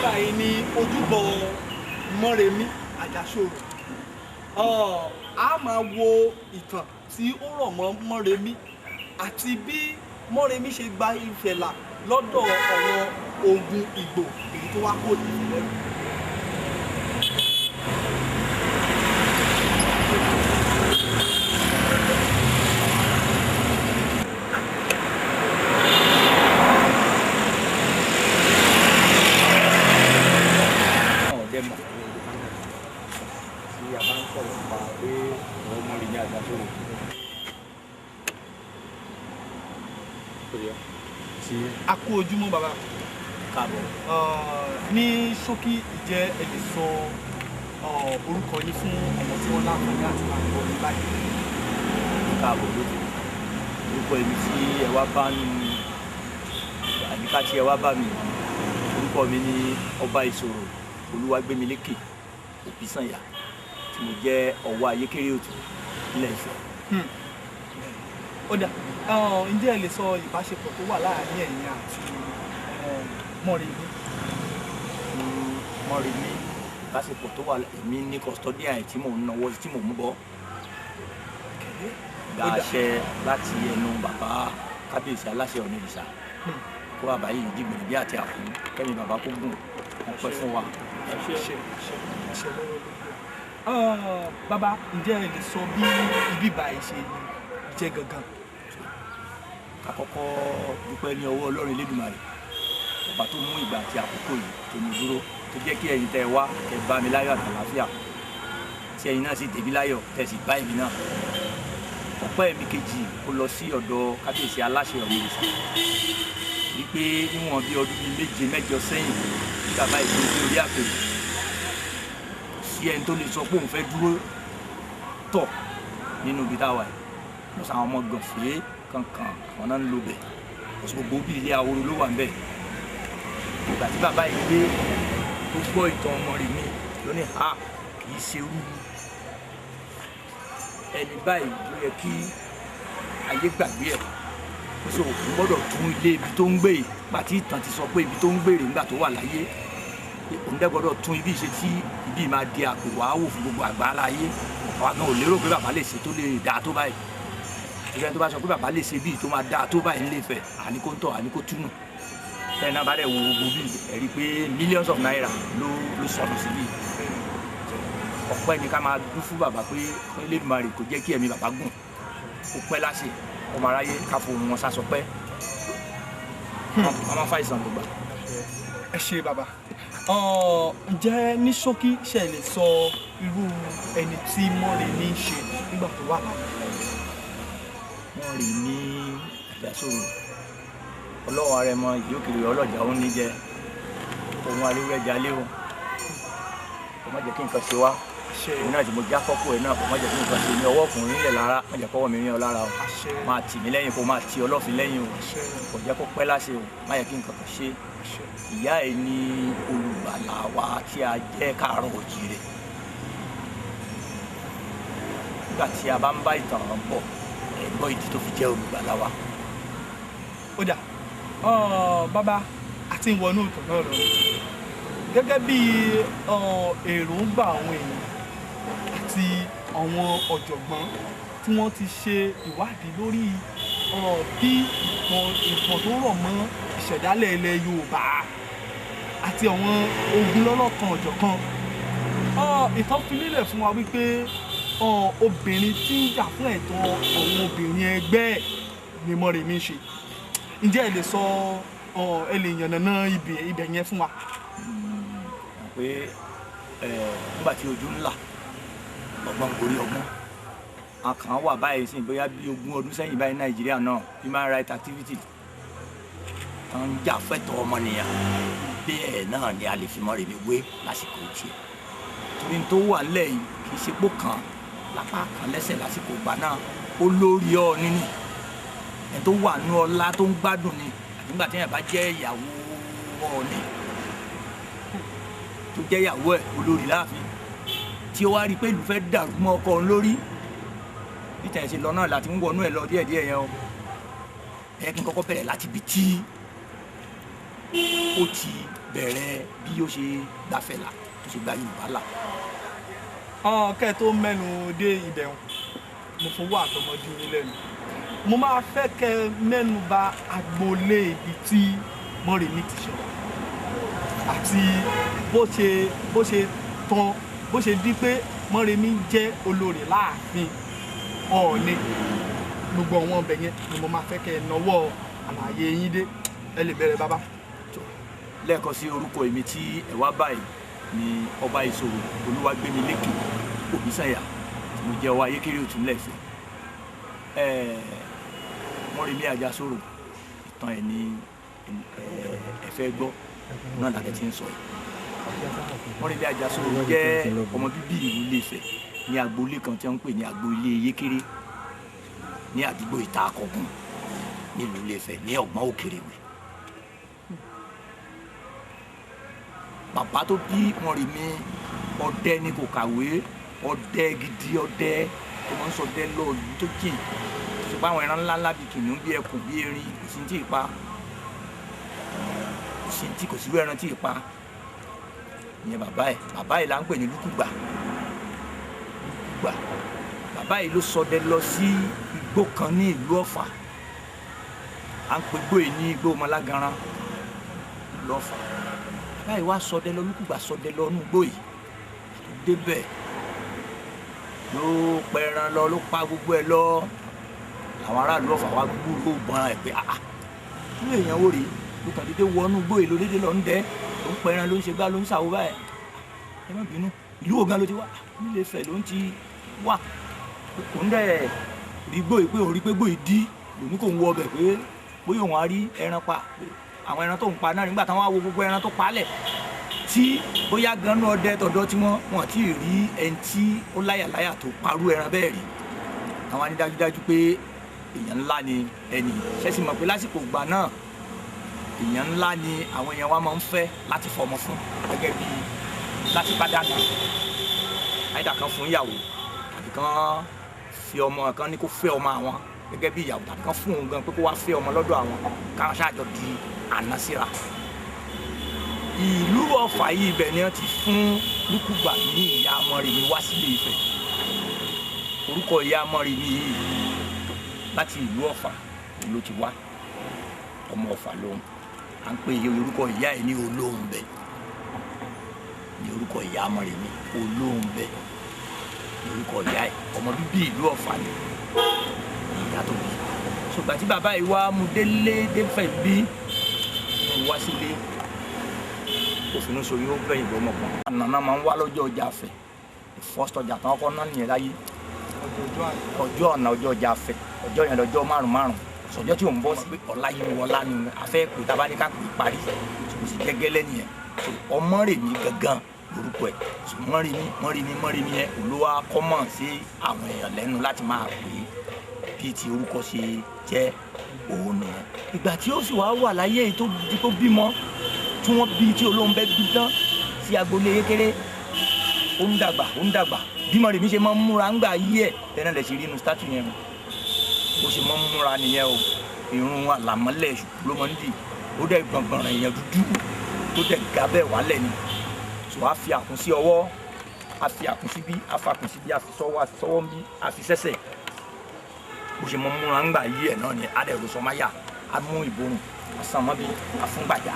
Báyìí ní ojúbọ Mọ́remí Àjàṣorò. A máa wo ìtàn tí ó rọ̀ mọ́ Mọ́remí àti bí Mọ́remí ṣe gba Ifẹ̀ là lọ́dọ̀ àwọn ogun Ìgbò èyí tó wá kó Ifẹ̀ lẹ́rú. Ọ̀dẹ́ mọ̀ tí a bá ń sọ̀rọ̀ nípa pé ọ̀rọ̀ Mọ́remí Àjàṣorò tí A kú ojúmọ́, bàbá. Káàbọ̀. Ní ṣókí, ìjẹ́ ẹ lè sọ orúkọ yín fún ọmọ tí wọ́n láǹfààní àti máa gbọ́ ní báyìí? Káàbọ̀ lóde. Orúkọ èmi tí ẹ wá bá ní àbíká tí ẹ wá bá mi, orúkọ mi ní Ọba Ìṣòro Olúwagbémilékè Òbísànyà, tí mo jẹ́ Ọwá Ayékéré Òtù nílẹ̀ Ifẹ̀. Ó dà, ǹjẹ́ ẹ lè sọ ìbáṣepọ̀ tó wà láàárín ẹ̀yin àti Mọ́remí? Mọ́remí, ìbáṣepọ̀ tó wà, èmi ní custodian ẹ̀ tí mò ń náwó, tí mò ń bọ́ gba àṣẹ láti ẹnu bàbá kábíyèsí aláṣẹ Ọ̀nìrìṣà, kó bàbá yìí dìgbìnrin bí àti àkún kẹ́mi, bàbá kó gùn wọ́n pẹ́ fún wa. Àṣẹ, àṣẹ, àṣẹ lọ́wọ́ lójú. Bàbá, ǹjẹ́ ẹ lè sọ bí ibi báyìí ṣe jẹ́ gangan? Ká kọ́kọ́ dúpẹ́ ní ọwọ́ Ọlọ́run Elédùmarè, ọba tó mú ìgbà àti àkókò yìí tó mú dúró, tó jẹ́ kí ẹ̀yin tẹ́ ẹ wá kẹ́ bá mi láyọ̀ àtàlàáfíà, tí ẹ̀yin náà sì débí láyọ̀, tẹ́ sì bá èmi náà. Ọpẹ́ mi kejì, ó lọ sí ọ̀dọ̀ kábíyèsí aláṣẹ Ọ̀nìrìṣà, wípé níwọ̀n bí ọdún bíi 7 mẹ́jọ sẹ́yìn tí bàbá ìlú dé orí àpèrè, sí ẹni tó lè sọ pé òun fẹ́ dúró tọ̀ nínú ibi táwa yìí mo sọ àwọn ọmọ gànfẹ́ kankan, àwọn náà ń lo bẹ̀. Kò sí, gbogbo bí ilé ahoro ló wà ń bẹ̀. Ìgbà tí bàbá yìí dé, tó gbọ́ ìtàn Mọ́remí, ló ní ha, kì í ṣe irú ẹni báyìí ló yẹ kí ayé gbàgbé ẹ̀. Ó sọ òun gbọ́dọ̀ tún ilé ibi tó ń gbé yìí, nígbà tí ìtàn ti sọ pé ibi tó ń gbé rè nígbà tó wà láyé, pé òun dẹ́ gbọ́dọ̀ tún ibi ṣe tí ibi máa di àpò wàá wò fún gbogbo àgbáńlá ayé. Àwa gan ò lérò pé bàbá lè ṣe tó lè dáa tó báyìí. Ìgbà tó bá sọ pé bàbá lè ṣe bíi tó máa dáa tó báyìí nílé Ifẹ̀, àní kó ń tọ̀, àní kó túnú. Bẹ́ẹ̀ náà bá dẹ̀ wo gbogbo bíi ẹ̀rí pé millions of naira ló sọnù síbí. Ọpẹ́ ni ká máa dún fún bàbá pé Elédùmarè kò jẹ́ kí ẹ̀mí bàbá gùn, kó pẹ́ láṣẹ ọmọ aráyé, ká fohùn wọn sásọpẹ́, wọ́n máa fàìsàn ló gbà. Ẹ ṣe, bàbá. Ǹjẹ́ ní ṣókí, ṣe lè sọ irú ẹni tí Mọ́remí ń ṣe nígbà tó wà láyé? Mọ́remí Àjàṣorò, ọlọ́wọ́ arẹmọ ìyókèrè ọlọ́jà, ó ní jẹ òun aríwẹ́jà lé o. Kò má jẹ́ kí nǹkan ṣe wá. Èmi náà tí mo já kọ́kọ́ ẹ̀ náà, kò má jẹ́ kí nǹkan ṣe ní ọwọ́ ọkùnrin nílẹ̀ lára, má jẹ́ kọ́wọ́ mi rí ọ lára o. Máa tì mí lẹ́yìn, kó máa ti ọlọ́fin lẹ́yìn o. Kò jẹ́ kó pẹ́ láṣẹ o, má yẹ kí nǹkan kan ṣe. Ìyá ẹ̀ ní olùgbàlà wa tí a jẹ́ káàárọ̀ òjìrè. Nígbà tí a bá ń bá ìtàn bọ̀, ẹ gbọ́ ìdí tó fi jẹ́ olùgbàlà wa. Ó dà, bàbá, àti ìwọ̀nù ìtàn náà lọ. Gẹ́gẹ́ bí èròǹgbà àwọn èèyàn àti àwọn ọ̀jọ̀gbọ́n tí wọ́n ti ṣe ìwádìí lórí bí ìtàn tó rọ̀ mọ́ ìṣẹ̀dálẹ̀ ilẹ̀ Yorùbá àti àwọn ogun lọ́lọ́kan ọ̀jọ̀kan, ìtàn fi lélẹ̀ fún wa wípé obìnrin tí ń jà fún ẹ̀tọ́ àwọn obìnrin ẹgbẹ́ ẹ̀ ni Mọ́remí ń ṣe. Ǹjẹ́ ẹ lè sọ, ẹ lè yànnàná ibẹ̀ yẹn fún wa? Pé nígbà tí ojú ńlá, ọgbọ́n gorí ọgbọ́n, a kàn wà báyìí sí bóyá bí 20 ọdún sẹ́yìn báyìí, Nàìjíríà náà, human rights activity tó ń jà fẹ́tọ̀ ọmọnìyàn, bẹ́ẹ̀ náà ni a lè fi Mọ́remí wé lásìkò tiẹ̀, torí tó wà nílẹ̀ yìí kì í ṣe pò kàn lápá kan lẹ́sẹ̀ lásìkò ìgbà náà. Ó lórí ọ nínú ẹni tó wà ní ọlá tó ń gbádùn ni, àti nígbà tí èèyàn bá jẹ́ ìyàwó Ọọ̀ni, tó jẹ́ ìyàwó ẹ̀ olórí láàfin, tí ó wá rí i pé ìlú fẹ́ dàrú mọ́ ọkọ òun lórí. Níta ẹ̀ ṣe lọ náà láti ń wọnú ẹ̀ lọ díẹ̀díẹ̀ yẹn o. Ẹ kí n kọ́kọ́ bẹ̀rẹ̀ láti ibi tí ó ti bẹ̀rẹ̀ bí ó ṣe gbafẹ́ là tó ṣe gba Yorùbá là. Kẹ́ ẹ tó mẹ́nu dé ibẹ̀ wọn, mo fowó àtọmọdé yín lẹ́nu. Mo máa fẹ́ kẹ́ mẹ́nu bà agboolé ibi tí Mọ́remí ti ṣe àti bó ṣe tán, bó ṣe di pé Mọ́remí jẹ́ olórí láàfin Ọọ̀ni. Gbogbo àwọn ọbẹ̀ yẹn ni mo máa fẹ́ kẹ́ ẹ nawọ́ àlàyé yín dé. Ẹ lè bẹ̀rẹ̀ bàbá. Lẹ́ẹ̀kan sí, orúkọ èmi tí ẹ wá báyìí ni Ọba Ìṣòro Olúwagbémilékè Òbísànyà, tí mo jẹ́ ọba Ayékéré Òtúnlẹ̀ Ifẹ̀. Mọ́remí Àjàsorò, ìtàn ẹ̀ ní ẹ fẹ́ gbọ́ náà làdẹ tí ń sọ yìí. Mọ́remí Àjàsorò jẹ́ ọmọ bíbí ìlú Ilé-Ifẹ̀ ní agboolé kan tí wọ́n ń pè ní agboolé Yékéré ní àdúgbò Ìta Akọ̀gùn nílùú Ilé-Ifẹ̀ ní Ọ̀gbọ́n Òkèrèwé. Bàbá tó bí Mọ́remí ọdẹ ni, kò kàwé, ọdẹ gidi, ọdẹ tó máa ń sọdẹ lọ ìlú tó jìn, tó ṣe pé àwọn ẹran ńláńlá bíi kìnìún, bíi ẹkùn, bíi erin, kò sí tí ì pa, kò sí tí kò sí ẹran tí ì pa. Ìyẹn bàbá ẹ̀. Bàbá ẹ̀ là ń pè ní Lúkúgbà. Lúkúgbà bàbá yìí ló ṣọdẹ lọ sí igbó kan ní ìlú Ọ̀fà. À ń pè igbó yìí ní igbó Ọmọlágaran ìlú Ọ̀fà. Bàbá yìí wá ṣọdẹ lọ, Lúkúgbà ṣọdẹ lọ nínú igbó yìí, tó débẹ̀ ló pẹran lọ, ló pa gbogbo ẹ lọ. Àwọn aráàlú Ọ̀fà wá gbúròó bọn ẹ pé àà, irú èèyàn wo rèé ló kàn déédéé wọnú igbó yìí, ló déédéé lọ ń dẹ, ló ń pẹran, ló ń ṣe gbá, ló ń ṣàwó báyìí. Ẹ má bínú, ìlú wo gan ló ti wá? Nílé Ifẹ̀ ló ń ti wá. Òun dẹ̀ rí igbó yìí pé òun rí pé igbó yìí dí, lòun kò ń wọ ọbẹ̀ pé bóyá òun á rí ẹran pa. Àwọn ẹran tó ń pa náà nígbà táwọn á wo gbogbo ẹran tó palẹ̀ tí bóyá ganú ọdẹ tọ̀dọ̀ tí wọ́n ti rí ẹni tí ó láyàláyà tó parú ẹran bẹ́ẹ̀ rí. Àwọn á ní dájúdájú pé èèyàn ńlá ni ẹni. Ṣẹ́sì mọ̀ pé lásìkò ìgbà náà èèyàn ńlá ni àwọn èèyàn wa máa ń fẹ́ láti fọmọ fún, gẹ́gẹ́ bí láti bá dàgbà àyídà kan fún ìyàwó, tàbí kan fi ọmọ kan ní kó fẹ́ ọmọ àwọn gẹ́gẹ́ bí ìyàwó, tàbí kan fún òun gan pé kó wá fẹ́ ọmọ lọ́dọ̀ àwọn, káwọn ṣáàjọ di àná síra. Ìlú Ọ̀fà yìí ibẹ̀ ni wọ́n ti fún Lúkúgbà ní ìyá Mọ́remí wá sílé Ifẹ̀. Orúkọ ìyá Mọ́remí yìí láti ìlú Ọ̀fà ló ti wá, ọmọ Ọ̀fà lòun. À ń pè orúkọ ìyá ẹ̀ ní Olóhùnbẹ, ní orúkọ ìyá Mọ́remí Olóhùnbẹ ní orúkọ ìyá ẹ̀. Ọmọ bíbí ìlú Ọ̀fà ni ìyá tó bí. Ṣùgbọ́n tí bàbá yìí wá mú délé dé Ifẹ̀ bí wá sílé, òfin sori ó bẹ̀yìn bọ́ ọmọkùnrin. Ànàná máa ń wá lọ́jọ́ ọjà Ifẹ̀, the first ọjà tán kọ́ náà nìyẹn láyé. Ọjọ́ ọ̀nà ọjọ́ ọjà Ifẹ̀, ọjọ́ yẹn lọ́jọ́ márùn márùn. Sọjọ́ tí òun bọ́ sí pé ọ̀la yìí wọlá ni a fẹ́ pè, tá a bá ní ká pè parí, kò sì gẹ́gẹ́lẹ́ nìyẹn. Ọmọrèmí gangan lórúkọ ẹ̀. Mọ́remí Mọ́remí Mọ́remí yẹn olówó akọ́mọ̀ sí àwọn èèyàn lẹ́nu láti máa pè é bí ti orúkọ ṣe jẹ́ òun nìyẹn. Ìgbà tí ó sì wá wà láyé yìí tó di kó bímọ, tí wọ́n bí tí Olóhùnbẹ bí tán sí agboolé kékeré, ó ń dàgbà, ó ń dàgbà. Bí Mọ́remí ṣe máa ń múra ń gbà yí ẹ̀ tẹ́lẹ̀ lẹ̀ ṣe rí inú statue yẹn, bó ṣe máa ń múra nìyẹn o. Irun àlàmọ́lẹ̀ ló máa ń dì, ó dẹ̀ gbọ̀ngbọ̀n èèyàn dúdú tó dẹ̀ ga bẹ́ẹ̀ wálẹ̀ ni. So a fi àkùn sí ọwọ́, a fi àkùn sí bí, a fa àkùn sí bí, a fi sọ́wọ́, a fi sọ́wọ́ ń bí, a fi sẹ́sẹ̀. Bó ṣe máa ń múra ń gbà yí ẹ̀ náà ni. A dẹ̀ rò sọmáyà, a mú ìborùn, a sàn mọ́ bí, a fún gbàjà.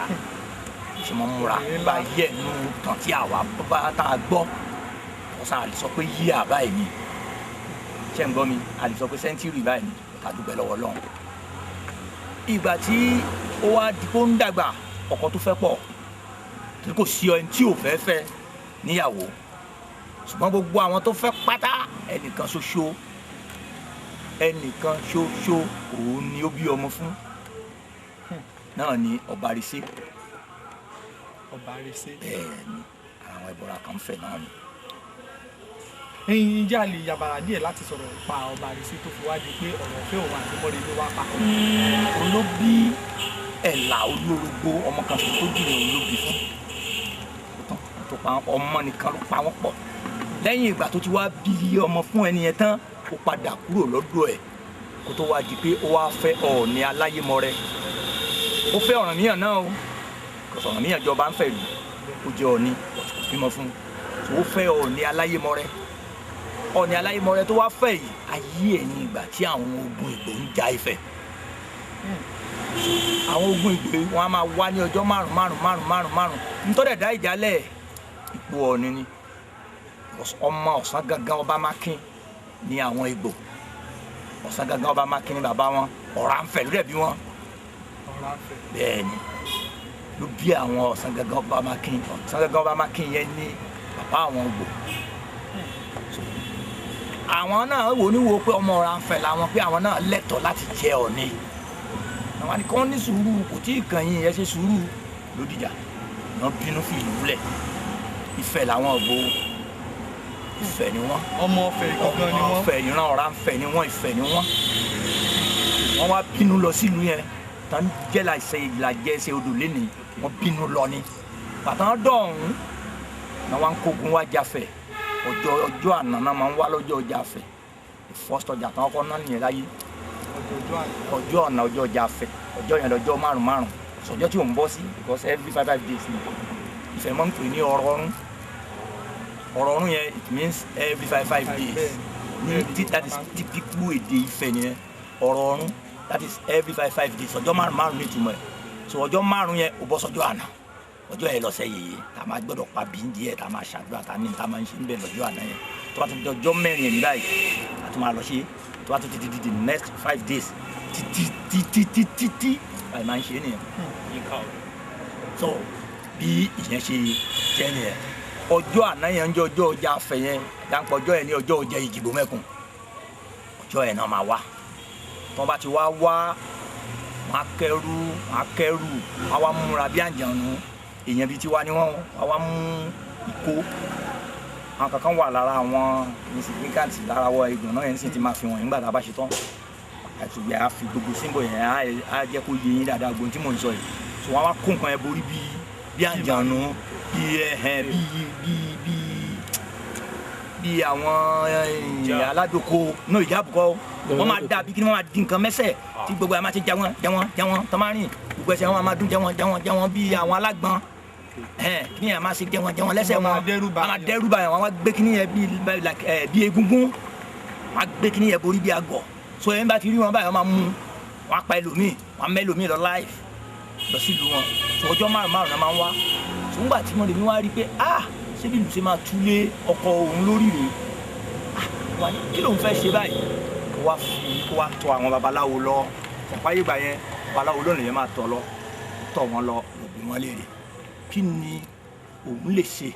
Bó ṣe máa ń múra gbà yí ẹ̀ nù tán tí àwa bá tá a gbọ́, ọ̀sán a lè sọ pé yí àbá ẹ̀ ni. Ṣé ń gbọ́ mi? A lè sọ pé sẹ́ńtírì báyìí ni. Ká dúpẹ́ lọ́wọ́ Ọlọ́run. Ìgbà tí ó wá di kó ń dàgbà, ọkọ tó fẹ́ pọ̀, torí kò sí ẹni tí ò fẹ́ fẹ́ níyàwó. Ṣùgbọ́n gbogbo àwọn tó fẹ́ pátá, ẹnìkan ṣoṣo, ẹnìkan ṣoṣo òun ni ó bí ọmọ fún, náà ni Ọbarisé. Ọbarisé. Bẹ́ẹ̀ ni, àwọn ẹbọra kan fẹ́ náà ni. Ẹ̀yin jẹ́ àlè yàbàrà díẹ̀ láti sọ̀rọ̀ pa Ọbarisé tó fi wá di pé ọ̀rọ̀ ọ̀fẹ́ òun àti Mọ́remí wá pa. Òun ló bí Ẹ̀là Olórogbo, ọmọ kan ṣoṣo tó jìnnà òun ló bí fún. Tó pa ọmọ nìkan ló pa wọ́n pọ̀. Lẹ́yìn ìgbà tó ti wá bí ọmọ fún ẹni yẹn tán, ó padà kúrò lọ́dọ̀ ẹ̀ kó tó wá di pé ó wá fẹ́ Ọọ̀ni Aláyémọrẹ. Ó fẹ́ Ọ̀rànmíyàn náà o, Because Ọ̀rànmíyàn jọba ń fẹ́ rí, ó jẹ́ Ọọ̀ni, kò bímọ fún un. Ó fẹ́ Ọọ̀ni Aláyémọrẹ. Ọọ̀ni Aláyémọrẹ tó wá fẹ́ yìí, ayé ẹ̀ ní ìgbà tí àwọn ogun Ìgbò ń ja Ifẹ̀. Àwọn ogun Ìgbò wọn a máa wá ní ọjọ́ márùn márùn márùn márùn márùn. Nítorí ẹ̀dá ìjálẹ̀ ipò Ọọ̀ni ni. Ọmọ Ọ̀sán Gangan Ọba Mákín ní àwọn Ìgbò. Ọ̀sán Gangan Ọba Mákín ní bàbá wọn. Ọ̀rànfẹ̀ ló dẹ̀ bí wọn. Bẹ́ẹ̀ ni ló bí àwọn Ọ̀sán Gangan Ọba Mákín. Ọ̀sán Gangan Ọba Mákín yẹn ní bàbá àwọn Ìgbò. Àwọn náà wò ní wo pé ọmọ Ọ̀rànfẹ̀ làwọn, pé àwọn náà lẹ́tọ̀ọ́ láti jẹ Ọọ̀ni. Àwọn nìkan ní sùúrù, kò tí ì kàn yín, ẹ ṣe sùúrù lódìjà. Wọ́n bínú fi ìlú lẹ̀. Ifẹ̀ làwọn Ìgbò, Ifẹ̀ ni wọ́n. Ọmọ Ifẹ̀ gangan ni wọ́n. Ifẹ̀ ìran Ọ̀rànfẹ̀ ni wọ́n, Ifẹ̀ ni wọ́n. Wọ́n wá bínú lọ sílùú yẹn, tán jẹ́ làṣẹ ìlàjẹ ẹsẹ̀ odò lénìí, wọ́n bínú lọ ni. Bàtà dọ̀hún náà wọ́n kógun wá Jafẹ̀. Ọjọ́ àná náà máa ń wá lọ́jọ́ Jafẹ̀. The first ọjà tán kọ́ náà nìyẹn láyé. Ọjọ́ àná ọjọ́ Jafẹ̀, ọjọ́ yẹn lọ́jọ́ márùn márùn. Sọjọ́ tí ò ń bọ́ sí because every 5 5 days ni. Ifẹ̀ máa ń pè ní ọ̀rọ̀ọ̀rún. Ọ̀rọ̀ọ̀rún yẹn it means every 5 5 days. Ní that is typical èdè Ifẹ̀ nìyẹn. Ọ̀rọ̀ọ̀rún, that is every 5 5 days. Ọjọ́ márùn márùn ní ìtumọ̀ ẹ̀. So ọjọ́ márùn yẹn ó bọ́ sọ́jọ́ àná. Ọjọ́ yẹn lọ́sẹ̀ yìí tá a máa gbọ́dọ̀ pa bíńdí ẹ̀, tá a máa ṣàdúrà, tá a ní tá a máa ń ṣe ń bẹ̀ lọ́jọ́ àná yẹn. Tó bá ti di ọjọ́ mẹ́rin ẹ̀ ní báyìí, a tún máa lọ ṣe. Tó bá ti di the next 5 days títí títí títí tí báyìí máa ń ṣe nìyẹn. So bí ìyẹn ṣe jẹ́ nìyẹn. Ọjọ́ àná yẹn ń jẹ́ ọjọ́ ọjà Ifẹ̀ yẹn, dáńpọ̀ ọjọ́ yẹn ní ọjọ́ ọjà Ìjìgbò Mẹ́kùn. Ọjọ́ yẹn náà máa wá. Tí wọ́n bá ti wá wá, wọ́n á kẹ́rù, wọ́n á kẹ́rù, wọ́n á wá múra bí àǹjànú. Èèyàn bíi tiwa ni wọ́n, wọ́n wá mú ìkó. Àwọn kankan wà lára àwọn insignificant lára wọ igun náà yẹn sì ti máa fi wọ̀nyí nígbà tá a bá ṣe tán. Àtùgbẹ́ á fi gbogbo símbò yẹn á jẹ́ kó yé yín dáadáa gbogbo tí mò ń sọ yìí. So wọ́n á wá kó nǹkan yẹn borí bí àǹjànú, bí ẹ̀hẹ̀n, bí àwọn aládòko náà ìjábùkọ́. Wọ́n máa dà bí kí ni wọ́n máa di nǹkan mẹ́sẹ̀ tí gbogbo ẹ̀ máa ṣe jẹwọn jẹwọn jẹwọn tó máa rìn, gbogbo ẹsẹ̀ wọn máa dún jẹwọn jẹwọn jẹwọn bí àwọn alágbọ̀n. Kí ni ẹ̀ máa ṣe jẹwọn jẹwọn lẹ́sẹ̀ wọn, wọ́n máa dẹ́rù bá yẹn, wọ́n á gbé kí ni yẹn bí egungun, wọ́n á gbé kí ni yẹn borí bí agọ̀. So ẹ̀ ń bá ti rí wọn báyìí, wọ́n máa mú, wọ́n á pa ẹlòmíì, wọ́n á mẹ́lòmíì lọ live lọ sílùú wọn. So ọjọ́ márùn márùn náà máa ń wá. So ńgbà tí wọ́n lè ní wá rí pé ah, ṣé bí ìlú ṣe máa túlé ọkọ òun lórí rèé, ah, kí lòun fẹ́ ṣe báyìí? Kó wá fi kó wá tọ̀ àwọn babaláwo lọ. Ọ̀pá ìgbà yẹn babaláwo lónìí yẹn máa tọ̀ lọ, tọ̀ wọ́n lọ, lọ bi wọ́n léèrè kí ni òun lè ṣe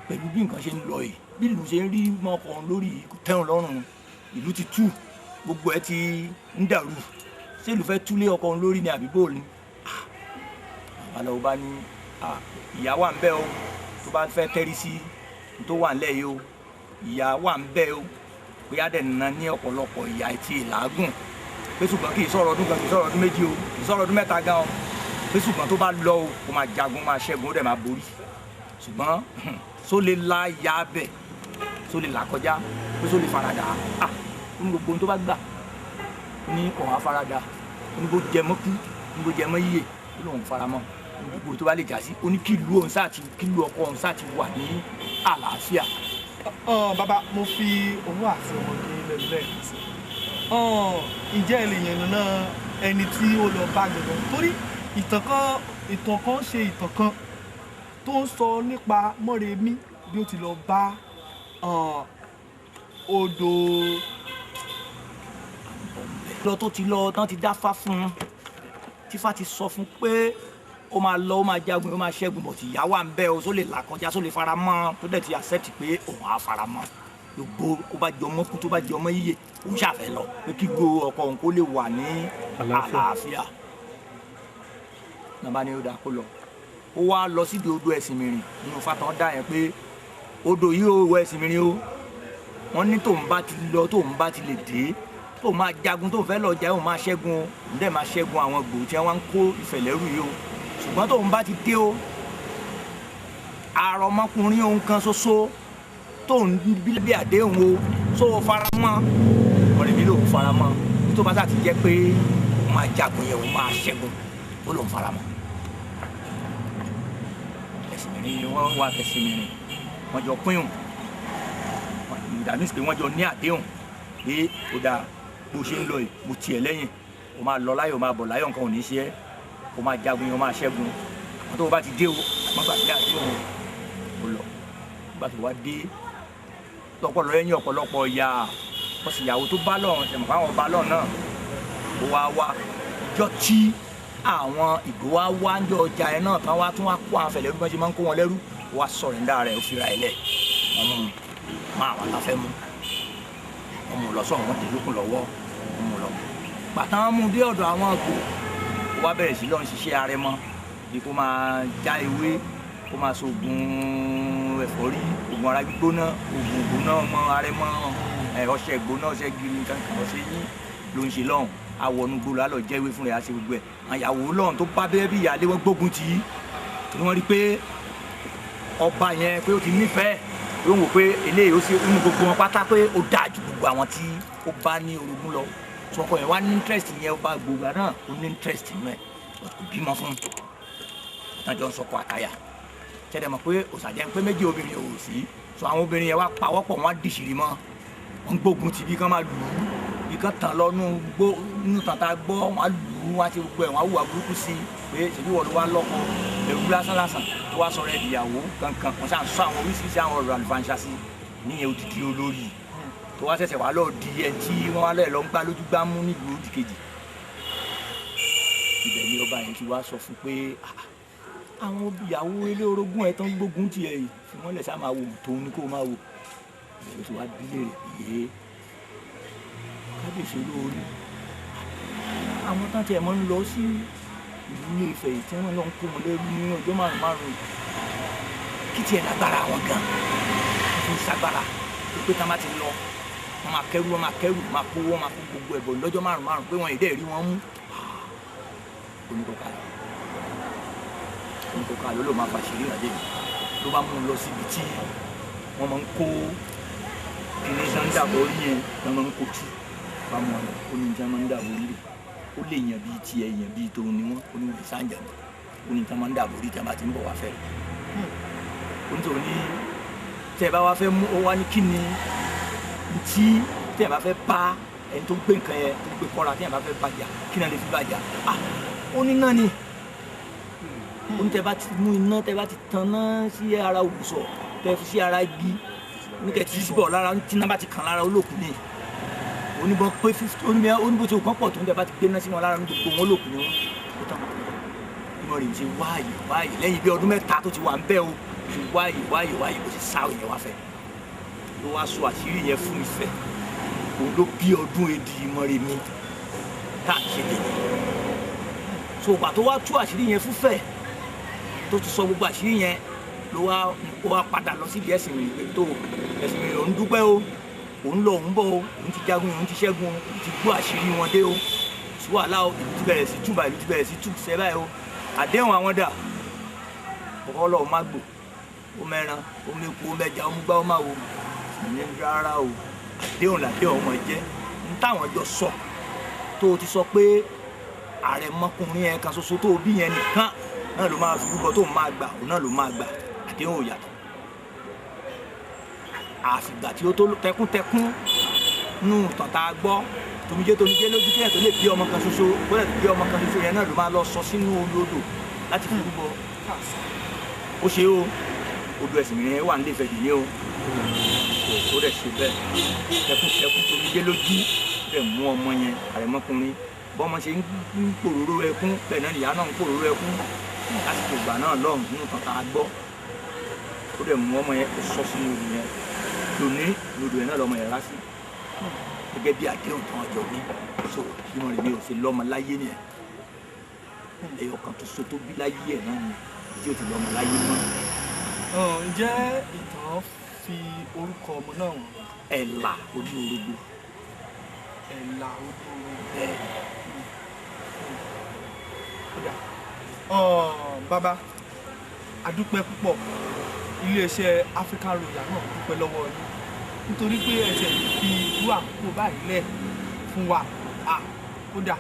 pẹ̀lú bí nǹkan ṣe ń lọ yìí, bí ìlú ṣe ń rí mọ́kọ òun lórí yìí, kò tẹ́wọn lọ́rùn, ìlú ti tú, gbogbo ẹ ti ń dàrú, ṣé ìlú fẹ́ túlé ọkọ òun lórí ni àbí bóò ni? Babaláwo bá ní ìyá wà ń bẹ o, tó bá fẹ́ tẹ́rí sí tó wà ńlẹ̀ yìí o, ìyá wà ń bẹ o, pé á dẹ̀ nà ní ọ̀pọ̀lọpọ̀ ìyá etí ìlàágùn, pé ṣùgbọ́n kì í sọ̀rọ̀ ọdún kan, kì í sọ̀rọ̀ ọdún méjì o, kì í sọ̀rọ̀ ọdún mẹ́ta gan o, pé ṣùgbọ́n tó bá lọ o, kó máa jagun, máa ṣẹ́gun, ó dẹ̀ máa borí, ṣùgbọ́n só lè la ìyá bẹ̀, só lè là kọjá, pé só lè faradà á, ní gbogbo ohun tó bá gbà ní ọ̀hún faradà, ní bó jẹ mọ́ kú, ní bó jẹ mọ́ yíyè, ó lóun faramọ́, ní gbogbo tó bá lè jà sí, ó ní kílù òun sáà ti, kílù ọkọ òun sáà ti wà ní àlàáfíà. Bàbá, mo fi owó àti ọmọge lẹ́nu lẹ́ẹ̀kan sí. Ǹjẹ́ ẹ lè yànnàná ẹni tí ó lọ bá gangan? Torí ìtàn kan ṣe ìtàn kan tó ń sọ nípa Mọ́remí bí ó ti lọ bá odò lọ tó ti lọ tán ti dáfá fún un, tífá ti sọ fún pé ó máa lọ, ó máa jagun, ó máa ṣẹ́gun, bọ̀ tí ìyá wà ń bẹ́ o, só lè là kọjá, só lè fara mọ́, tó dẹ̀ ti accept pé òun á fara mọ́. Gbogbo ó bá jọmọ́ kú, tó bá jọmọ́ yíyè, òun ṣàfẹ́ lọ pé kí gbogbo ọkọ òun kó lè wà ní àlàáfíà. Nàbá ni ó dáa kó lọ. Ó wá lọ síbi odò ẹ̀sìn mìrìn nínú Fátán dá yẹn pé odò yìí ó wọ ẹ̀sìn mìrìn o. Wọ́n ní tóun bá ti lọ, tóun bá ti lè dé, tóun máa jagun, tóun fẹ́ lọ jà, òun máa ṣẹ́gun o, òun dẹ̀ máa ṣẹ́gun àwọn gbòò tí wọ́n ń kó ìfẹ̀lẹ́rù yìí o. Ṣùgbọ́n tóun bá ti dé o, àrọ̀mọkùnrin òun kan ṣoṣo tóun bí àdéhùn o, só o faramọ́, ọ̀rẹ́ mi lòun faramọ́, tó bá sá ti jẹ́ pé òun máa jagun yẹn, òun máa ṣẹ́gun, ó lòun faramọ́. Ẹ̀sìnmìrìn wọ́n wà Ẹ̀sìnmìrìn wọ́n jọ pín that means pé wọ́n jọ ní àdéhùn pé ó dáa bó ṣe ń lọ yìí mo tiẹ̀ lẹ́yìn o máa lọ láyọ̀ o máa bọ̀ láyọ̀ nǹkan ò ní ṣe é o máa jagun o máa ṣẹ́gun àwọn tó o bá ti dé o wọ́n gbàgbé àdéhùn o lọ nígbà tó wá dé lọ́pọ̀lọ́ ẹ̀yìn ọ̀pọ̀lọpọ̀ ya wọ́n sì yàwó tó bá lọ́run ẹ̀mọ̀ fáwọn bá lọ́run náà ó wá wá ìjọ tí àwọn Ìgbò wá wá ń jọ ọjà ẹ̀ náà tán wá tún wá kó àwọn fẹ̀lẹ́ bí wọ́n ṣe máa ń kó wọn lẹ́rú ó wá sọ̀rẹ̀ńdà rẹ̀ ó fi ra ẹ̀ lẹ̀ wọ́n mú un máa wà láfẹ́ mú wọ́n mú un lọ sọ̀rọ̀ wọ́n dé lókun lọ́wọ́ wọ́n mú un lọ. Bàtà wọn mú un dé ọ̀dọ̀ àwọn Ìgbò ó wá bẹ̀rẹ̀ sí lọ́n ṣiṣẹ́ arẹmọ bí kó máa já ewé kó máa so oògùn ẹ̀fọ́rí oògùn ara gbígbóná oògùn gbóná ọmọ arẹmọ ọṣẹ gbóná ọṣẹ gírí nǹkan kan ọṣẹ yín ló ń ṣe lọ́hùn awọnú gbòòrò alọ jẹ́ ewé fúnra ẹ̀ á ṣe gbogbo ẹ̀ àyàwó lọ́hùn tó bá bẹ́ẹ̀ bí ìyáálé wọn gbógun tì í torí wọ́n rí pé ọba yẹn pé ó ti nífẹ̀ẹ́ ó ń wò pé eléyìí ó sì inú gbogbo wọn pátá pé ó dáa ju gbogbo àwọn tí ó bá ní orogún lọ sọkọ yẹn wá ní interest yẹn ó bá gbogbo náà ó ní interest nínú ẹ kò bímọ fún un ìtàjọ ń sọkọ àtàyà ṣẹlẹ̀ mọ̀ pé òṣàjẹ́ ń pé méjì obìnrin ò sí sọ àwọn obìnrin yẹn wá pawọ́pọ̀ wọn á dìṣìrì mọ́ wọn gbógun ti bí kán máa lù ú bí kán tàn lọ nú tàntà gbọ́ wọn á lù ú wọn á ti gbogbo ẹ̀ wọn á hùwà burúkú sí i pé ṣèbí wọ́n ló wá lọ́kọ ẹrú lásán lásán tó wá sọ̀rọ̀ ẹ̀dìyàwó kankan wọn ṣáà ń sọ àwọn oríṣiríṣi àwọn ọ̀rọ̀ àlùfáàǹṣà sí níyẹn odidi olórí tó wá ṣẹ̀ṣẹ̀ wá lọ́ọ́ di ẹ tí wọ́n wá lọ́ọ́ lọ ń gbá lójú gbá mú nílùú òdì kejì ibẹ̀ ni ọba yẹn ti wá sọ fún pé àwọn ìyàwó ilé orogún ẹ̀ tán gbógun tiẹ̀ yìí fi wọ́n lẹ̀ sá máa wò tóun ni kó máa wò ibẹ̀ ló ti wá bílẹ̀ rẹ̀ pé kábíyèsí olóorí àwọn tán tiẹ̀ mọ́ ń lọ sí ìlú Ilé Ifẹ̀ yìí tí wọ́n lọ ń kó wọn lẹ́rú ní ọjọ́ márùn márùn kí tiẹ̀ lágbára wọn gan wọ́n fi ń sagbára pé tá má ti lọ wọ́n máa kẹ́rù wọ́n máa kẹ́rù wọ́n máa kó wọ́n máa kó gbogbo ẹ̀bọ̀ lọ́jọ́ márùn márùn pé wọ́n èdè rí wọn mú oníkókà oníkókà ló ló máa fàṣírí ìrìnàjò yìí ló bá mú un lọ síbi tí wọ́n máa ń kó kíní sáńdàbọ̀ orí yẹn wọ́n máa ń kó tù bá mú wọn ó ní jẹ́ máa ń dàbọ̀ orí rẹ̀ ó lè yàn bíi tiẹ̀ yàn bíi tòun ni wọ́n ó ní wọ́n sáǹjà ó ní jẹ́ máa ń dàbọ̀ orí tí a bá ti ń bọ̀ wá fẹ́ rẹ̀ ó ní tòun ní tẹ́ ẹ bá wá fẹ́ mú ó wá ní kí ni tí tẹ́ ẹ bá fẹ́ bá ẹni tó gbé nǹkan yẹn tó gbé kọ́ra tẹ́ ẹ bá fẹ́ bàjá kí náà lè fi bàjá ah ó ní náà ni ó ní tẹ́ bá ti mú iná tẹ́ bá ti tan náà sí ara ògùsọ̀ tẹ́ fi sí ara igi ní kẹ́ ti bọ̀ lára tí iná bá ti kàn lára olókùn ni oníbọn pé 50 oníbọn tí o kàn pọ̀ tó ń tẹ́ bá ti gbé náà sí wọn lára ní gbogbo wọn olókùn ni wọn ó tán ìmọ̀ rẹ̀ ṣe wáàyè wáàyè lẹ́yìn bí ọdún mẹ́ta tó ti wà ń bẹ́ o ṣe wáàyè wáàyè wáàyè bó ṣe sá òyìn wá fẹ́ ló wá sọ àṣírí yẹn fún Ifẹ̀ òun ló bí ọdún èdè Mọ́remí tá à ń ṣe tèmi so ìgbà tó wá tú àṣírí yẹn fúnfẹ̀ tó ti sọ gbogbo àṣírí yẹn ló wá padà lọ síbi ẹ̀sìn mi pé tó ẹ̀sìn mi òun dúpẹ́ o òun lọ òun bọ̀ o òun ti jagun òun ti ṣẹ́gun o òun ti gbọ́ àṣírí wọn dé o sí wàhálà o ìlú ti bẹ̀rẹ̀ sí túbà ìlú ti bẹ̀rẹ̀ sí túbà báyìí o àdéhùn àwọn dà ọlọ́run má gbò ó mẹ́ran ó mẹ́kú ó mẹ́ja ó mú gbá ó má wo ìyẹn rárá o àdéhùn làdéhùn ọmọ jẹ́ ń táwọn jọ sọ tó o ti sọ pé àrẹ̀mọkùnrin yẹn kan ṣoṣo tó o bí yẹn nìkan náà ló máa fi rúbọ tó o máa gbà òun náà ló máa gbà àdéhùn ò yàtọ̀ àfìgbà tí ó tó tẹkúntẹkún nù tàn tá a gbọ́ tomijé tomijé lójú kéèyàn tó lè bí ọmọ kan ṣoṣo kó lè bí ọmọ kan ṣoṣo yẹn náà ló máa lọ sọ sínú omi odò láti fi rúbọ ó ṣe o odò ẹ̀sìn mìíràn wà nílé Ifẹ̀ dì ní o ó dẹ̀ ṣe bẹ́ẹ̀ tẹkúntẹkún tomijé lójú bẹ́ẹ̀ mú ọmọ yẹn àrẹ̀mọkùnrin bọ́mọ ṣe ń pòróró ẹkún bẹ́ẹ̀ náà nìyá náà ń pòróró ẹkún lásìkò ìgbà náà lọ́hùn nínú tàn tá a gbọ́ ó dẹ̀ mú ọmọ yẹn sọ sínú odò yẹn lóní lodò yẹn náà lọ́mọ yẹn rá sí gẹ́gẹ́ bí àdéhùn tán ọjọ́ ní so bí mo rìn mi ò ṣe lọ́mọ láyé nìyẹn ẹyọ kan tó so tó bí láyé ẹ̀ náà ni tí ó ti lọ́mọ láyé mọ́. Ǹjẹ́ ìtàn fi orúkọ ọmọ náà wọ̀n? Ẹ̀là ojú orógbó. Ẹ̀là ojú orógbó. Bẹ́ẹ̀. Bàbá, a dúpẹ́ púpọ̀. Iléeṣẹ́ African Royal náà dúpẹ́ lọ́wọ́ yín nítorí pé ẹ ti fi irú àkókò báyìí lẹ̀ fún wa. Kódà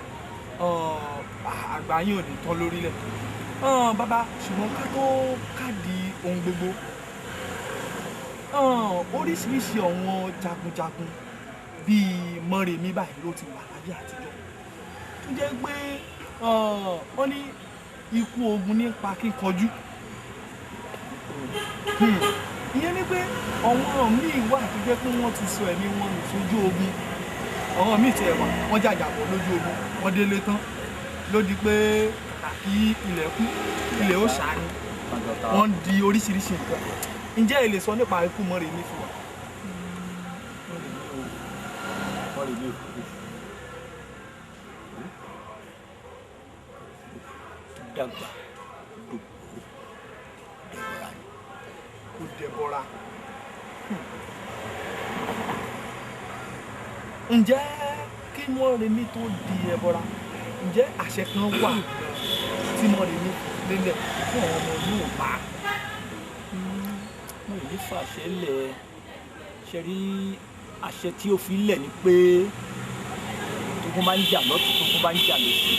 àgbà yín ò ní tán lórílẹ̀. Bàbá, ṣùgbọ́n ká tó káàdì ohun gbogbo. Oríṣiríṣi àwọn jagunjagun bíi Mọ́remí báyìí ló ti wà láyé àtijọ́, tó jẹ́ pé wọ́n ní ikú ogun nípa kíkanjú. Ìyẹn ni pé àwọn míì wà tó jẹ́ pé wọ́n ti sọ ẹ̀mí wọn nù sójú ogun, àwọn míì tiẹ̀ wà wọ́n jàjàbọ̀ lójú ogun, wọ́n délé tán ló di pé kàkà kí ilẹ̀ kú ilẹ̀ ó ṣàánú, wọ́n di oríṣiríṣi nǹkan. Ǹjẹ́ ẹ lè sọ nípa ikú Mọ́remí fún wa? Mọ́remí ò kú. Dàgbà dògbò dẹ̀bọ̀ra ni. Kò dẹ̀bọ̀ra. Ǹjẹ́ kí Mọ́remí tó di ẹbọra, ǹjẹ́ àṣẹ kan wà tí Mọ́remí lélẹ̀ fún àwọn ọmọ Yorùbá? Mọ́remí fàṣẹ lẹ̀, ṣe rí àṣẹ tí ó fi lẹ̀ ni pé tógun bá ń jà lọ́tùn, tógun bá ń jà lósì,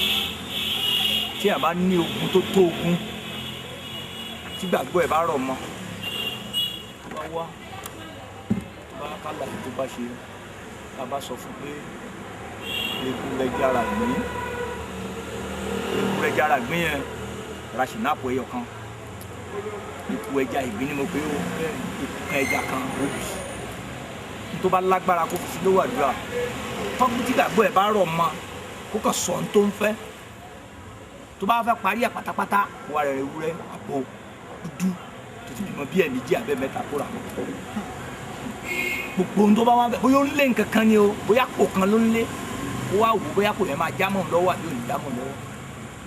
tí a bá ní ogun tó tó ogun, tí gbàgbọ́ ẹ̀ bá rọ̀ mọ́, tó bá wá, tó bá kálà tó bá ṣe, tá a bá sọ fún pé eku rẹ̀ jára ìgbín, eku rẹ̀ jára ìgbín yẹn ra ṣìnáàpù ẹyọ kan, eku ẹja ìgbín ni mo pé ó, eku kan ẹja kan ó bì, tó bá lágbára kó fi sí lówó àdúrà, tọ́kùn tí gbàgbọ́ ẹ̀ bá rọ̀ mọ́, kó kàn sọ ohun tó ń fẹ́, tó bá fẹ́ parí ẹ̀ pátápátá, wà rẹ̀ ewúrẹ́ àpò dúdú tó ti bímọ bí ẹ̀mí jí abẹ́ mẹ́ta kó rà gbogbo ohun tó bá wà bẹ́ẹ̀, bóyá ó ń lé nǹkan kan ni o, bóyá kò kan ló ń lé, kó wá wò bóyá kò yẹn máa jámọ̀ lọ́wọ́ àbí ò ní jámọ̀ lọ́wọ́.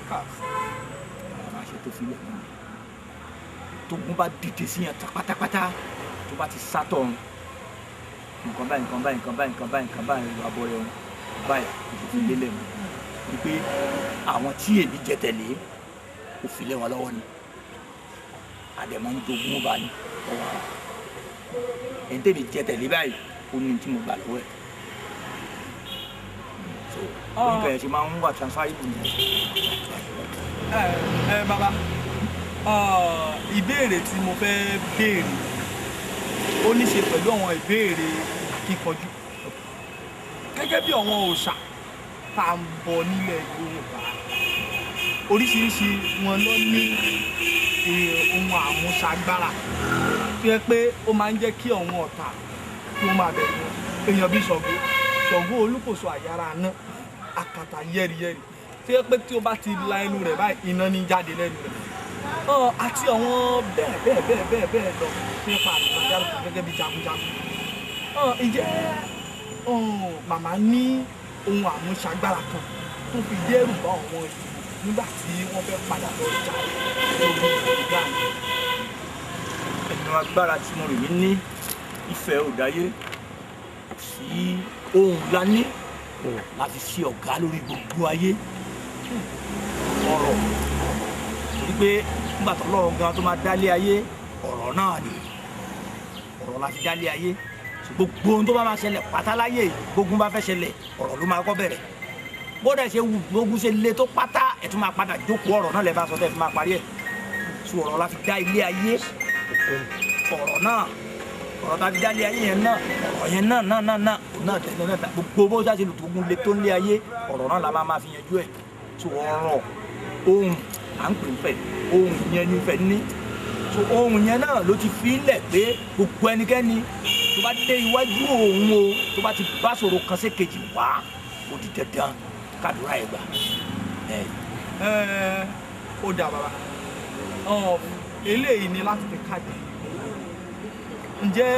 Àwọn àṣẹ tó fi lẹ̀ mọ́ mi, tógun bá dìde sí yẹn pátápátá, tó bá ti sátọ̀ ọ̀run, nǹkan báyìí nǹkan báyìí nǹkan báyìí nǹkan báyìí nǹkan báyìí ló abọ́ rẹ̀ wọn báyìí kò fi lélẹ̀ mọ́ wípé àwọn tí èmi jẹ tẹ̀lé kò fi lé wọn lọ́wọ́ ni, àdẹ̀mọ́ ń jogún bá ní ọwọ́ ara ẹni tẹ̀mí jẹ tẹ̀lé báyìí ó ní tí mo gbà lọ́wọ́ ẹ̀. So oníkan yẹn ṣe máa ń wà transferable ni. Ẹ bàbá, ìbéèrè tí mo fẹ́ béèrè ó ní ṣe pẹ̀lú àwọn ìbéèrè akíkanjú gẹ́gẹ́ bí àwọn òòṣà tá à ń bọ nílẹ̀ Yorùbá, oríṣiríṣi wọn ló ní ohun àmúṣagbára tó yẹ pé ó máa ń jẹ́ kí àwọn ọ̀tá kí wọ́n máa bẹ̀rù wọn. Èèyàn bíi Ṣàngó, Ṣàngó Olúkòso àyàrá náà, àkàtà yẹ́rìyẹ́rì tó yẹ pé tí ó bá ti la ẹnu rẹ̀ báyìí iná ní jáde lẹ́nu rẹ̀, àti àwọn bẹ́ẹ̀ bẹ́ẹ̀ bẹ́ẹ̀ bẹ́ẹ̀ bẹ́ẹ̀ lọ nípa àlùfáà gẹ́gẹ́ bí jagunjagun. Ǹjẹ́ màmá ní ohun àmúṣagbára kan tó fi dẹ́rù bá àwọn ìlú nígbà tí wọ́n fẹ́ padà lọ jà lórí ìgbà yẹn? Ẹnu agbára tí mo rò mí ní ìfẹ́ òdáyé sí ohun la ní láti ṣe ọ̀gá lórí gbogbo ayé ọ̀rọ̀, torí pé nígbà tó lọ́run gan tó máa dálé ayé ọ̀rọ̀ náà ni ọ̀rọ̀ la fi dálé ayé. Gbogbo ohun tó bá máa ṣẹlẹ̀ pátá láyé, gbogbo bá fẹ́ ṣẹlẹ̀ ọ̀rọ̀ ló máa kọ́ bẹ̀rẹ̀. Bódà ṣe wù gbogbo ṣe le tó pátá ẹ̀ tún máa padà jókòó ọ̀rọ̀ náà lẹ́ bá sọ tẹ́ fi máa parí ẹ̀. So ọ̀rọ̀ la fi dá ilé ayé, ọ̀rọ̀ náà ọ̀rọ̀ tá a fi dá ilé ayé yẹn náà ọ̀rọ̀ yẹn náà náà náà náà òun náà tẹ̀lé náà gbogbo bó ṣe lù tó gun le tó ń lé ayé ọ̀rọ̀ náà la máa fi yanjú ẹ̀. So ọ̀rọ̀ ohun à ń pè ń fẹ̀, ohun yẹn ní fẹ̀ ní. So ohun yẹn náà ló ti fi lẹ̀ pé gbogbo ẹnikẹ́ni tó bá dé iwájú òun o, tó bá ti bá sọ̀rọ̀ kan sí kejì wá, ó di dandan kàdúrà ẹ̀ gbà. Ó dà bàbá, eléyìí ni láti fi káàdì. Ǹjẹ́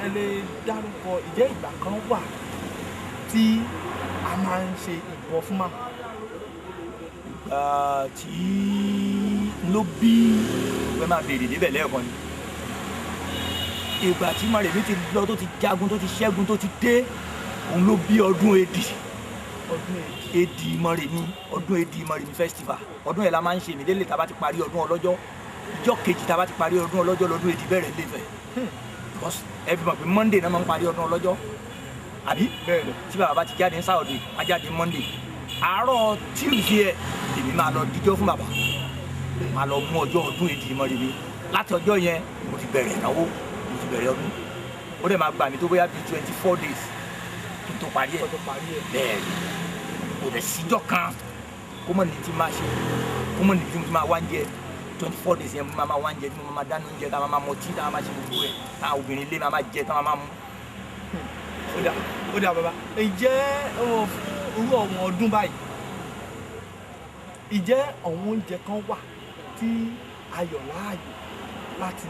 ẹ lè dárúkọ ìjẹ́ ìgbà kan wà tí a máa ń ṣe ìbọn fún màmá? Ìgbà tí ló bí ìwé máa béèrè débẹ̀ lẹ́ẹ̀kan ni. Ìgbà tí Mọ́remí ti lọ tó ti jagun tó ti ṣẹ́gun tó ti dé, òun ló bí ọdún Èdì. Èdì Mọ́remí, ọdún Èdì Mọ́remí festival. Ọdún yẹn la máa ń ṣe ìmídélé tá a bá ti parí ọdún ọlọ́jọ́. Ìjọ́ kejì tá a bá ti parí ọdún ọlọ́jọ́ lọ́dún Èdì bẹ̀rẹ̀ lẹ́fẹ̀ẹ́. Because everybody pé Monday náà máa ń parí ọdún ọlọ́jọ́. Àbí? Tí bàbá bá ti jáde ní Saturday, á jáde Monday. Àárọ̀ Tuesday ẹ̀ èmi máa lọ díjọ́ fún bàbá. Máa lọ mú ọjọ́ ọdún Èdì Mọ́remí. Láti ọjọ́ yẹn mo ti bẹ̀rẹ̀ ìnáwó, mo ti bẹ̀rẹ̀ ọdún. Ó dẹ̀ máa gbà mí tó bóyá bíi 24 days kí n tó parí ẹ̀. Bẹ́ẹ̀ ni kò dẹ̀ síjọ́ kan kó mọ̀ ní ti máa ṣe, kó mọ̀ ní ti máa wá ń jẹ. 24 days yẹn mo máa wá ń jẹ, tí mo máa dáná oúnjẹ, tá a máa mọtí, tá a máa ṣe gbogbo ẹ̀, tá a obìnrin ilé máa jẹ, tá a máa mú. Ó dà bàbá, ǹjẹ́ fún irú àwọn ọdún báyìí, ǹjẹ́ àwọn oúnjẹ kan wà tí a yàn láàyò láti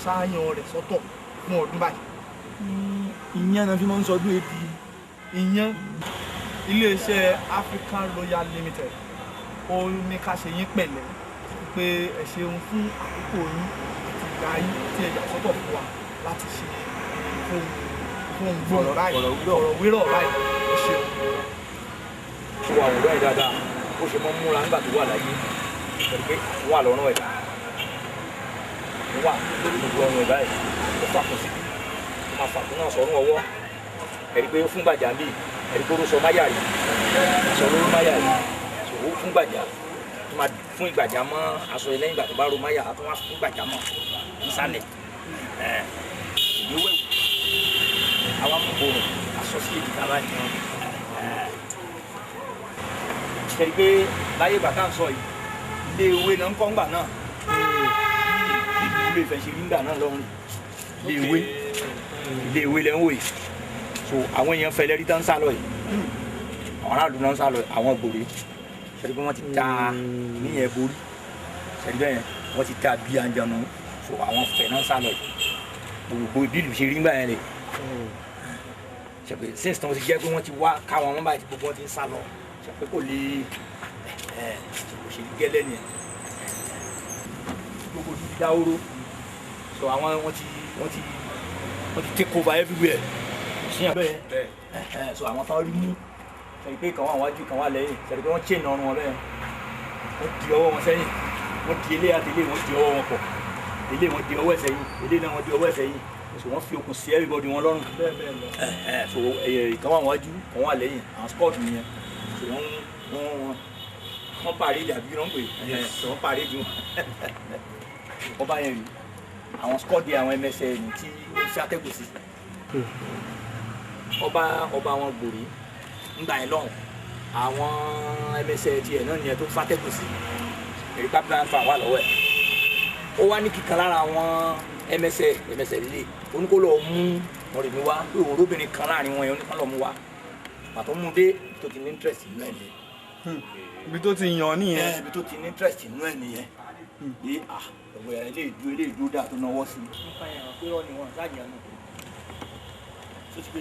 ṣàyàn rẹ̀ sọ́tọ̀ fún ọdún báyìí? Ìyẹn náà fi máa ń sọdún ebi. Ìyẹn iléeṣẹ́ African Royal Limited ó ní ká ṣe yín pẹ̀lẹ́ pé ẹ ṣeun fún àkókò yín àti ìgbà yín tí ẹ yà sọ́tọ̀ fún wa láti ṣe fún gbòòrò báyìí, ọ̀rọ̀ wérọ̀ báyìí. Ẹ ṣeun. Ṣé wàá wòrán ẹ̀ dáadáa ó ṣe mọ́ múra nígbà tó wà láyé pẹ̀lú pé wà lọ́rùn ẹ̀ wà lórí gbogbo ọrùn ẹ̀ báyìí, ó fàkùn síbi, ó máa fàkùn náà sọ́rùn ọwọ́. Ẹ̀rí pé ó fún gbàjà ń bì, ẹ̀rí pé ó sọ máyà rí, aṣọ lóró máyà rí, ó fún gbàjà, tó máa fún ìgbàjà mọ́ aṣọ yẹn lẹ́yìn ìgbà tó bá ro máyà, á tún wá fún gbàjà mọ́ nísàlẹ̀. Ìlú wẹ̀wù àwa mú borùn aṣọ sí èjìká báyìí. Ṣe pé láyé ìgbà tá à ń sọ yìí, ilé ewé náà ń kọ́ ńgbà náà, ilé Ifẹ̀ ṣe rí ńgbà náà lọ́rùn, ilé ewé lẹ́ ń wò yìí. So àwọn èèyàn fẹlẹ́ rí tán ń sá lọ yìí, àwọn aráàlú náà ń sá lọ yìí, àwọn gbòòrè ṣe pé wọ́n ti ta níyẹn borí, ṣe bẹ́ẹ̀ wọ́n ti ta bí anjanu. So àwọn fẹ̀ náà ń sá lọ yìí, gbogbo ìbí ìlú ṣe rí ńgbà yẹn lè ṣe pé since tí wọ́n ti jẹ́ pé wọ́n ti wá káwọn wọn báyìí, gbogbo wọn ti ń sá lọ, ṣe pé kò lè òṣèlú gẹ́lẹ́ nìyẹn, gbogbo ti dáwóró. So àwọn wọ́n ti take over everywhere. Bẹ́ẹ̀ so àwọn táwọn rí mú ṣe pé kàn wá wájú kàn wá lẹ́yìn, ṣe pé wọ́n chain ọrùn wọn bẹ́ẹ̀, wọ́n di ọwọ́ wọn sẹ́yìn, wọ́n di ilé àti ilé, wọ́n di ọwọ́ wọn pọ̀, ilé wọn di ọwọ́ sẹ́yìn, ilé náà wọ́n di ọwọ́ sẹ́yìn. So wọ́n fi okùn sí everybody wọn lọ́rùn. So kàn wá wájú kàn wá lẹ́yìn, àwọn sport nìyẹn. So wọ́n parade àbí wọ́n pè é, wọ́n parade wọn. Wọ́n bá yẹn rí àwọn squad àwọn MSN tí ó fi atẹ́gùn sí. Ọba wọn gbòòrè ńgbà yẹn lọ́hùn, àwọn MSN tiẹ̀ náà nìyẹn tó fàtẹ́gùn sí. Èrè pápá ń fa wà lọ́wọ́ ẹ̀. Ó wá ní kíkan lára àwọn MSN líle, ó ní kó lọ́ọ́ mú Mọ́remí wá, pé òun róbìnrin kan láàrin wọn yẹn, ó ní kó lọ́ọ́ mú wá. Pàtó mú dé tó ti ní interest nínú ẹ̀ nìyẹn. Ibi tó ti yàn nìyẹn. Ibi tó ti ní interest nínú ẹ̀ nìyẹn. Bí ọ̀gbọ̀n yẹn ilé ìdúró dà tó náwó sí i. Nípa ẹ̀rọ pé ọ̀ ni wọ́n ṣáàyàn nù. Tó ti pé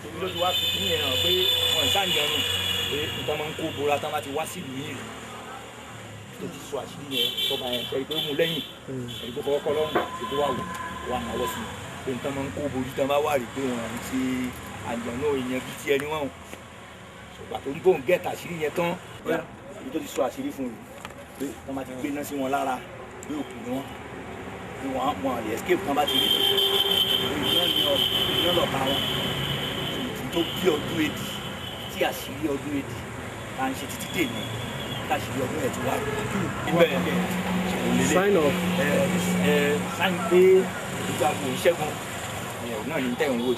ibi ló ti wá fi ní ẹ̀rọ pé wọ́n ṣáàyàn nù pé nǹkan máa ń kó bora tán bá ti wá sílùú yìí rè. Tó ti sọ àṣírí yẹn tọ́ba yẹn ṣe pé ó mú lẹ́yìn, èyí tó fọwọ́ kọ́ lọ́rùn ṣe tó wà wò wà náwó sí i. Pé nǹkan máa ń kó borí tán bá wà rí pé wọ́n ń ṣe àjọ̀nú èèyàn bíi ti ẹni wọ́n. Ṣùgbọ́n tó ń bóun gẹ̀ẹ́ta àṣírí yẹn tán, ibi tó ti sọ àṣírí fún un pé wọ́n máa ti gbéná sí wọn lára bí òkú ni wọ́n, bí wọ́n lè escape tán bá ti rí iná lọ́ta wọn. Tó bí ọdún èdì tí àṣírí ọdún èdì tá à ń ṣe títí dè ní káṣírí ọdún ẹ̀ ti wá rí. Sign off. Sign pé ìjagun ìṣẹ́gun náà ní tẹ̀wọ̀n wò.